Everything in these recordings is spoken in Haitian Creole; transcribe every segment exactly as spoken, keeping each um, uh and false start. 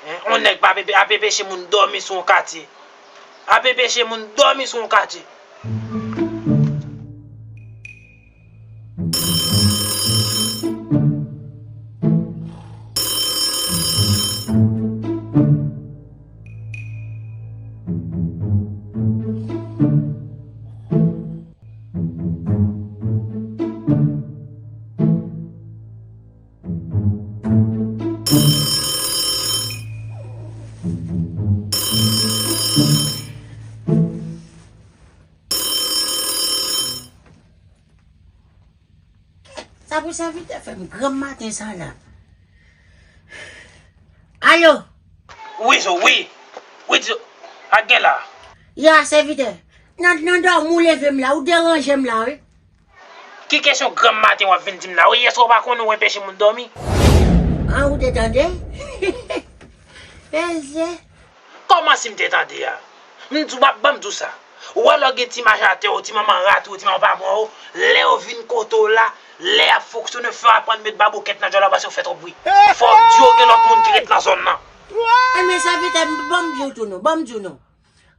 Hein? On nèg pa ap, ap enpeche moun dòmi sou yon katye. Ap enpeche moun dòmi sou yon katye. Sa pou sèvitè fè m granm maten sa la? Alo? Wi, Zo, wi. Wi, Zo. Ak gen la. Ya, sèvitè. Nan, nan dòmi w leve m la, ou deranje m la, wi. Ki kesyon granm maten w ap vin di m la? Wi, èske w pa konnen w enpeche moun dòmi? An, ou te tande? Mesye. Kòman si m te tande a? M di w, m ap, ban m di w sa. Ou wè lè w gen ti mach atè w, ti manman rat ou, ti manman pa mwen ou, lè yo vin kote w la, lè y ap fonksyone, fè w aprann met babokèt nan djòl la paske w fè twòp bri. Fò w di yo gen lòt moun ki ret nan zòn nan. Enben, sèvitè, ban m di w tou non, ban m di w non.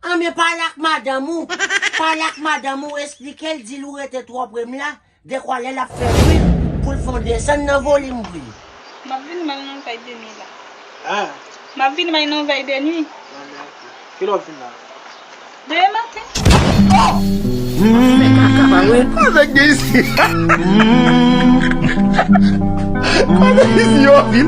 Anben, pale ak madanm ou. Pale ak madanm ou, eksplike l, di l ou rete twò pre m la. Dekwa lè l ap fè bri, pou l fè w desann nan volim bri. M ap vini, m al nan vèy de nwi la. Ah. M ap vini, m al nan vèy de nwi. Kilè w ap vin la? Demen maten. Avèk gen isi. Avèk isi yo vin.